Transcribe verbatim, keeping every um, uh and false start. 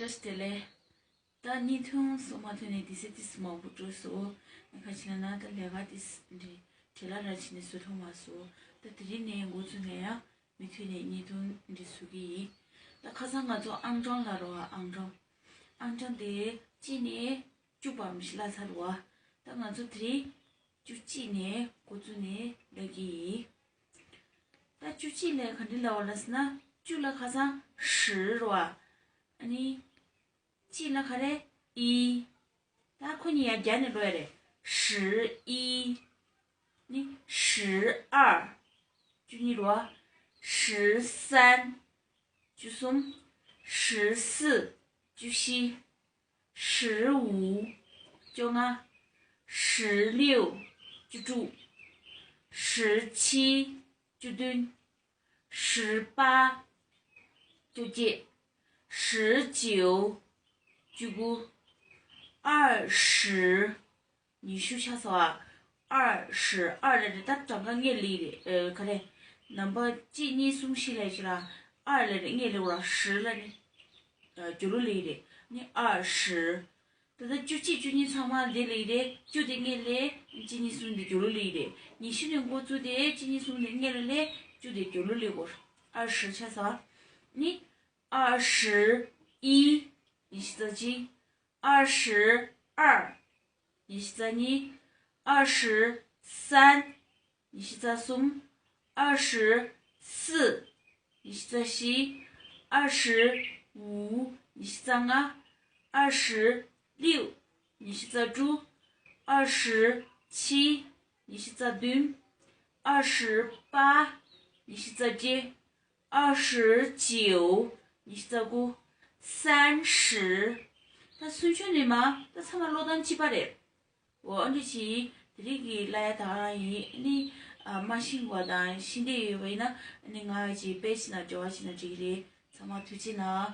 བཀྲ་ཤིས་བདེ་ལེགས། ད་བརྙན་ཐུང་བཟོ་མ་ཐུབ་ནས་དུས་ཚོད་ཏོག་ཙམ་མང་པོ་འགྲོ་སོང་། ཁ་ཅིག་ལ་ན་ད་ལས་ཀ་ཏོག་ཙམ་འདི་བྲེལ་བ་ར་བྱས་ནས་བཟོ་ཐུབ་མ་སོང་། ད་དེ་རིང་ནས་འགོ་བཙུགས་ནས་ཡང་མུ་མཐུད་ནས་བརྙན་ཐུང་འདི་བཟོ་གི་ཡིན། ད་ཁ་སང་ང་ཚོ་ཨང་གྲངས་ལབ་རེད་བ། ཨང་གྲངས། ཨང་གྲངས་དེ་གཅིག་ནས་བཅུ་བར་མི་ཤི་ལ་ཚར་བ། ད་ང་ཚོ་དེ་རིང་བཅུ་གཅིག་ནས་འགོ་བཙུགས་ནས་ལབ་ཀྱི་ཡིན། ད་བཅུ་གཅིག་ལ་ག་འདྲ་ལབ་པ་ལབ་ཟེར་ན། བཅུ་ལ་ཁ་སང་十རེད་བ། ཨ་ནི་གཅིག་ལ་ག་རེ།一། ད་ཁོ་གཉིས་ཡར་སྦྱར་ནས་ཀློག་ཡ་རེད། 十一། ནི་十二། བཅུ་གཉིས་རེད་བ། 十三། བཅུ་གསུམ། 十四། བཅུ་བཞི། 十五། བཅོ་ལྔ། 十六། བཅུ་དྲུག། 十七། བཅུ་བདུན། 十八། བཅོ་བརྒྱད། 十九། བཅུ་དགུ། 二十། ཉི་ཤུ་ཆགས་སོང་ཨ། 二十། 二ལ་ནི་ད་གྲངས་ཀ་སྔོན་ལ་ཡོད་རེད། ཨ། ག་རེ། ནམ་པར་གཅིག་གཉིས་གསུམ་བཞི་ལབ་ཀྱི་ར། 二ལ་ནི་སྔོན་ལ་ཡོད་ར། 十ལ་ནི་རྒྱབ་ལོགས་ལ་ཡོད་རེད། ནི་二十། ད་ལྟ་བཅུ་གཅིག་བཅུ་གཉིས་ཚང་མ་འདི་ལ་ཡོད་རེད། བཅུ་དེ་སྔོན་ལ། གཅིག་གཉིས་གསུམ་འདི་རྒྱབ་ལོགས་ལ་ཡོད་རེད། ཉི་ཤུ་ནས་འགོ་བཙུགས་ཏེ་གཅིག་གཉིས་གསུམ་འདི་སྔོན་ལ་ལས། བཅུ་དེ་རྒྱབ་ལོགས་ལ་ཡོད་རེད། 二十ཆགས་སོང་ཨ། ནི། 二十一། ཉི་ཤུ་རྩ་གཅིག། 二十二། ཉི་ཤུ་རྩ་གཉིས། 二十三། ཉི་ཤུ་རྩ་གསུམ། 二十四། ཉི་ཤུ་རྩ་བཞི། 二十五། ཉི་ཤུ་རྩ་ལྔ། 二十六། ཉི་ཤུ་རྩ་དྲུག། 二十七། ཉི་ཤུ་རྩ་བདུན། 二十八། ཉི་ཤུ་རྩ་བརྒྱད། 二十九། ཉི་ཤུ་རྩ་དགུ། 三十། ད་སུམ་ཅུ་ནས་མར་ད་ཚང་མ་ཀློག་སྟངས་གཅིག་པ་རེད། འོ། ཨ་འདྲ་ཅིག་དེ་རིང་གི་ལབ་ཡ་ད་ག་རང་ཡིན། ནི། ཨ། མ་ཤེས་པ་དང་ཤེས་འདོད་ཡོད་པ་ཡིན་ན། ནི་ང་ཅིག་པེ་ཇི་ནང་འབྲེལ་བ་བྱས་ན་འགྲིག་གི་རེད། ཚང་མ་ཐུགས་རྗེ་གནང་།